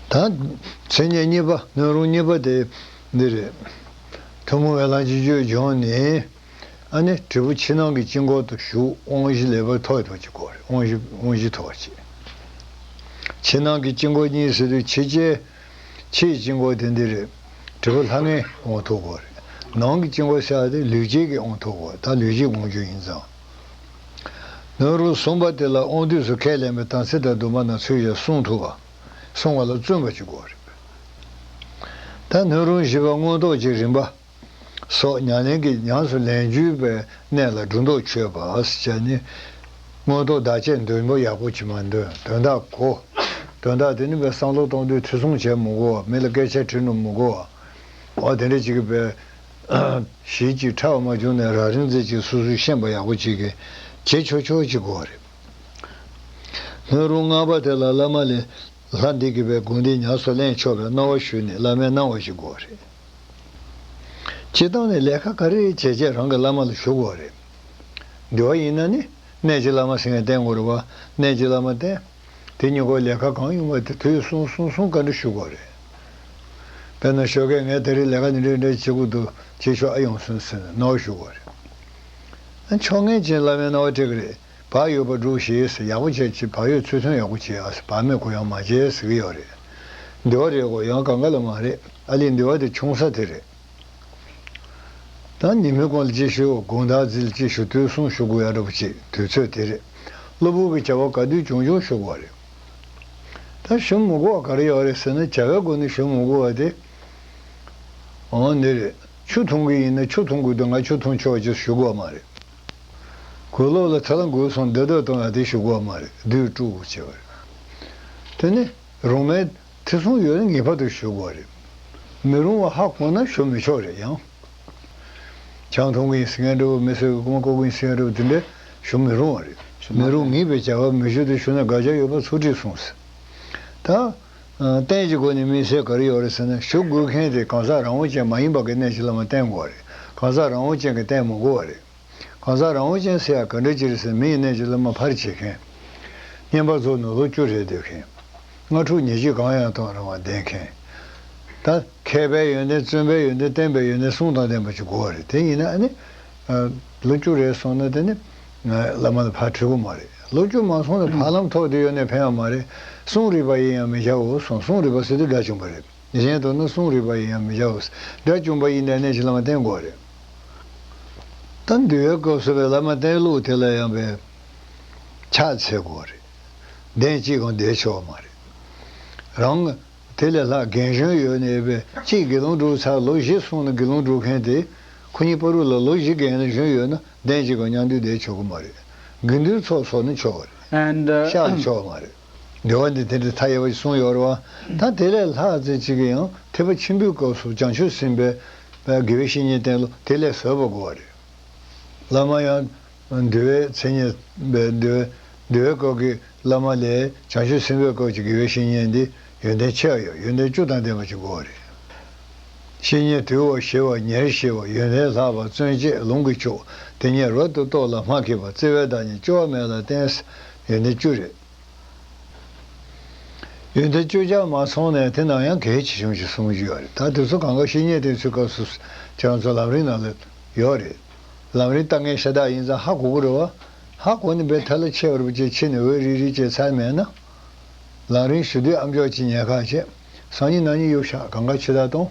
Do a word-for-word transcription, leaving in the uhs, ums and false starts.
ད་མཚན་ཉིད་གཉིས་པ། སྣོད་རུང་གཉིས་པ་དེ་འདི་རེད། ཐུན་མོང་ལྷ་ཆོས་སྤྱོད་སྦྱངས་ནས། ཨ་ནི་དྲིལ་བུ་ཕྱི་ནང་གི་དཀྱིལ་འཁོར་དུ་ཞུགས། དབང་བཞི་ལེགས་པར་ཐོབ་ཐུབ་ཅིག་དགོས་རེད། དབང་བཞི་དབང་བཞི་ཐོབ་ཅིག་ཕྱི་ནང་གི་དཀྱིལ་འཁོར་གཉིས་ཟེར་དུས། ཕྱི་ལྕེ། ཕྱིའི་དཀྱིལ་འཁོར་དེ་འདི་རེད། དྲིལ་བུ་ལྷ་ལྔའི་དབང་ཐོབ་དགོས་རེད། ནང་གི་དཀྱིལ་འཁོར་ཟེར་བ་དེ་ལུས་སྐྱེས་ཀྱི་དབང་ཐོབ་དགོས། ད་ལུས་སྐྱེས་དབང་སྒྱུར་ཡིན་ཙང་། སྣོད་རུང་གསུམ་པ་དེ་ལ་དབང་དུས་སུ་ཁས་ལེན་པའི་དམ་ཚིག་དང་སྡོམ་པ་རྣམས་ཚུལ་བཞིན་བསྲུང་ཐུབ་པ། བསྲུང་བ་ལ་བརྩོན་པ་ཅིག་དགོས་རེད། ད་སྣོད་རུང་བཞི་པ་མངོན་རྟོགས་ཀྱི་རིམ་པ་སོགས་ཉམས་ལེན་གྱི་ཉམས་སུ་ལེན་རྒྱུའི་པའི་གནས་ལ་སྒྲོ་འདོགས་ཆོད་པ་ཟེར་བྱས་ནས། མངོན་རྟོགས་བདག་གཅེས་འདོན་པ་ཡག་པོ་ཅིག་མ་འདོན། དོན་དག་གོ། དོན་དག་དེ་ནི་པའི་བསམ་བློ་གཏོང་དུས་ཐེ་ཚོམ་བྱེད་མི་དགོས་པ། མི་ལ་སྐད་ཆ་དྲིས་ནས་མི་དགོས་པ། འོ་དེ་འདྲ་ཅིག་གི་པའི་གཞི་གཅིག་ཕྲ་བ་མ་བྱུང་ནས་རང་རིག་འཛིན་གྱིས་སོ་སོས་ཤེས་པ་ཡག་པོ་ཅིག་གི་བྱེད་ཆོག་ཆོག་ཅིག་དགོས་རེད། སྣོད་རུང་ལྔ་པ་དེ་ལ་བླ་མ་ལས། ལྷ་འདི་གི་པའི་དགོངས་འདི་ཉམས་སུ་ལེན་ཆོག་པའི་སྣང་བ་ཞུས་ནས་བླ་མའི་གནང་བ་ཞིག་དགོས་རེད། སྤྱིར་བཏང་ནས་ལས་ཀ་ག་རེ་བྱས་བྱས་རང་གི་བླ་མ་ལ་ཞུ་དགོས་རེད། འདུལ་བ་ཡིན་ན་ནི་གནས་ཀྱི་བླ་མ་ཟེར་མཁན་བསྟེན་དགོས་རེད་པ། གནས་ཀྱི་བླ་མ་བསྟེན། དེ་གཉིས་ཀོ་ལས་ཀ་གང་ཡོང་བ་དེ་དུས་གསུང་གསུང་གསུང་བཀའ་འདྲི་ཞུ་དགོས་རེད། དཔེར་ན་ཞོགས་ཀས་ངས་དེ་རིང་ལས་ཀ་འདི་འདྲ་འདྲ་བྱེད་དགོས་འདུག་བྱེད་ཆོག་ཨ་ཡོང་སོང་ཟེར་ནས་གནང་བ་ཞུ་དགོས་རེད། ཨ་ཕྱོགས་སྔོན་ཅན་བླ་མའི་གནང་བ་སྤྲད་གི་རེད། བག་ཡོད་པ་སྒྲུབས་ཞེས་ཟེར། ཡག་པོ་བྱས་ཀྱི་བག་ཡོད་ཚུལ་མཐུན་ཡག་པོ་བྱས་ཨ་ཟེར། བག་མེད་གུ་ཡངས་མ་བྱས་ཟེར་གི་ཡོད་རེད། འདི་བ་རེད་གོ། ཡང་གང་ག་ལ་མ་རེད། ཨ་ལས་འདི་བ་དེ་ཆུང་ས་དེ་རེད། ད་ཉིན་མོའི་གོང་ལ་ཅིག་ཞུ། དགོང་དག་ཙི་ལ་ཅིག་ཞུ། དུས་གསུང་ཞུ་དགོས་ཡ་འདྲ་པོ་ཅིག་དུས་ཚོད་དེ་རེད། གློ་བུར་གྱི་བྱ་བ་ག་དུས་བྱུང་བྱུང་ཞུ་དགོས་རེད། ད་ཞུ་མི་དགོས་པ་ག་རེ་ཡོད་རེད་ཟེར་ན། བྱ་བའི་སྒོ་ནས་ཞུ་མི་དགོས་པ་དེ། འོ་འདི་རེད། ཆུ་འཐུང་གི་ཡིན་ན་ཆུ་འཐུང་དགོས་དུས་ང་ཆུ་འཐུང་ཆོག་ཅེས་ཞུ་དགོས་མ་རེད། གོས་ལོག་ལ་ཐལ་ལ་འགོས་སོང་། སྡོད་སྡོད་གཏོང་ཡ་དེ་ཞུ་དགོས་མ་རེད། དུས་དཀྲུག་བྱེད་པ་རེད། དེ་ནི་རུང་མའི་ཐེ་ཚོམ་ཡོད་ན་ངེས་པར་དུ་ཞུ་དགོས་རེད། མི་རུང་བ་ཧ་གོ་ན་ཞུ་མི་ཆོག་རེད། ཡང་ཆང་འཐུང་གི་ཡིན་ཟེར་མཁན་འདྲ་པོ། མི་གསོད་ཀྱི་རྐུན་མ་རྐུ་གི་ཡིན་ཟེར་མཁན་འདྲ་པོ་དེ་འདྲ་ཞུ་མི་རུང་བ་རེད། མི་རུང་ངེས་པའི་བྱ་བ་མི་ཞུ་དེ་ཞུ་ན་དགག་བྱ་ཡོད་པ་ཚུལ་ཁྲིམས་སྲུང་ཟེར། ད། ཨ། རྟེན་གྱི་སྒོ་ནས་དམིགས་བསལ་ག་རེ་ཡོད་རེད་ཟེར་ན། ཞུ་དགོས་མཁན་དེ་གང་ཟག་རང་དབང་ཅན་མ་ཡིན་པ་གི་གནས་ཀྱི་བླ་མ་བསྟེན་དགོས་རེད། གང་ཟག་རང་དབང་ཅན་གྱིས་བསྟེན་མི་དགོས་པ་རེད། གང་ཟག་རང་དབང་ཅན་ཟེར་ཡ་ག་འདྲ་ཅིག་རེད་ཟེར་ན། མི་ཡི་གནས་ཀྱི་བླ་མ་ཕར་བྱེད་མཁན། བསྙེན་པར་རྫོགས་ནས་ལོ་བཅུ་རེ་སྡོད་མཁན། སྔ་དྲོ་ཉལ་རྒྱུ་གང་ཡང་དང་རུང་བ་ལྡན་མཁན། ད་མཁས་པའི་ཡོན་ཏན། བརྩོན་པའི་ཡོན་ཏན། བསྟེན་པའི་ཡོན་ཏན་གསུམ་དང་ལྡན་པ་ཅིག་དགོས་པ་རེད། དེ་ཡིན་ན་ཨ་ནི། ཨ། ལོ་བཅུ་རེ་སོང་ན་དེ་ནི་བླ་མ་ལ་ཕར་འཁྲིད་དགོས་མ་རེད། ལོ་བཅུ་མ་སོང་ན་ཕ་ལམ་ཐོག་དེ་ཡོད་ནས་ཕན་པ་མ་རེད། གསུང་རིགས་པ་ཡིན་ཡང་མི་བྱའོ་གསུངས། གསུང་རིགས་པ་ཟེར་དུས་དགྲ་བཅོམ་པ་རེད། གཞན་དུ་ན་གསུང་རིགས་པ་ཡིན་ཡང་མི་བྱའོ། དགྲ་བཅོམ་པ་ཡིན་ན་གནས་ཀྱི་བླ་མ་བསྟེན་དགོས་རེད། ད་འདུལ་བའི་སྐབས་སུ་བའི་བླ་མ་བསྟེན་ལུགས་དེ་ལ་ཡང་བའི་ཕྱག་འཚལ་དགོས་རེད། གདན་གཅིག་གང་བསྡད་ཆོག་མ་རེད། རང་དེ་ལས་ལྷག་རྒན་གཞོན་ཡོད་ནས་པའི་གཅིག་དགེ་སློང་སྒྲུབ་ཚར། ལོ་བཞི་སོང་ན་དགེ་སློང་སྒྲུབ་མཁན་དེ། ཁོ་གཉིས་བར་དུ་ལ་ལོ་བཞི་རྒན་ལ་གཞོན་ཡོད་ན་གདན་གཅིག་གང་མཉམ་དུ་བསྡད་ཆོག་གི་མ་རེད། དགེ་འདུན་ཚོགས་ཚོགས་ན་ཆོག་གི་རེད། And, uh, ཤག་ལ་ཆོག་གི་མ་རེད། འདུལ་བ་འདི་དེ་འདྲ་མཐའ་ཡས་པ་ཞིག་གསུངས་ཡོད་རེད་བ། ད་དེ་ལས་ལྷག་ཙམ་ཅིག་གིས་ཡང་ཐེག་པ་ཆེན་པོའི་སྐབས་སུ་བྱང་ཆུབ་སེམས་དཔའི་དགེ་བའི་བཤེས་གཉེན་བསྟེན་ལུགས་དེ་ལས་བཟོད་པ་དགོས་པ་རེད། བླ་མ་ཡང་འདུལ་བའི་མཚན་ཉིད་པའི་འདུལ་བའི་འདུལ་བའི་སྐབས་ཀྱི་བླ་མ་ལས་བྱང་ཆུབ་སེམས་དཔའི་སྐབས་ཀྱི་དགེ་བའི་བཤེས་གཉེན་འདི་ཡོན་ཏན་ཆེ་བ་ཡོད། ཡོན་ཏན་བཅུ་དང་ལྡན་པ་ཅིག་དགོས་པ་རེད། བཤེས་གཉེན་དུལ་བ་ཞི་བ་ཉེར་ཞི་བ། ཡོན་ཏན་ལྷག་པ་བརྩོན་བཅས་ལུང་གིས་ཕྱུག་དེ་ཉིད་རབ་ཏུ་རྟོགས་ལ་མ་མཁས་པ། བརྩེ་བའི་བདག་ཉིད་སྐྱོ་བ་མེད་ལ་བསྟེན། ཡོན་ཏན་བཅུ་རེད། ཡོན་ཏན་བཅུ་ཆ་མ་ཚང་ནས་དེ་ནང་ཡང་གལ་ཆེ་ཆུང་ཞིག་གསུང་རྒྱུ་ཡོད་རེད། ད་དེ་ཚོ་གང་ག་བཤེས་གཉེན་དེ་ཚོའི་སྐབས་སུ་ཁྱེད་རང་ཚོ་ལམ་རིམ་ནང་ལ་ཡོད་རེད། ལམ་རིམ་ལྟ་མཁན་ཤ་སྟག་ཡིན་ཙང་ཧ་གོ་གི་རེད་བ། ཧ་གོ་ནས་བས་ཐལ་ལ་ཆད་པ་རུ་ཅིག་ཕྱིན་ནས་འོད་རིལ་རིལ་ཅིག་ཚར་མེད་ན། ལམ་རིམ་ཞུ་དུས་ཨ་མཆོག་ཅིག་ཉལ་ཁ་བྱས། སང་ཉིན་གནངས་ཉིན་གཡུག་བཞག་གང་ག་ཕྱི་ཟླ་གཏོང་།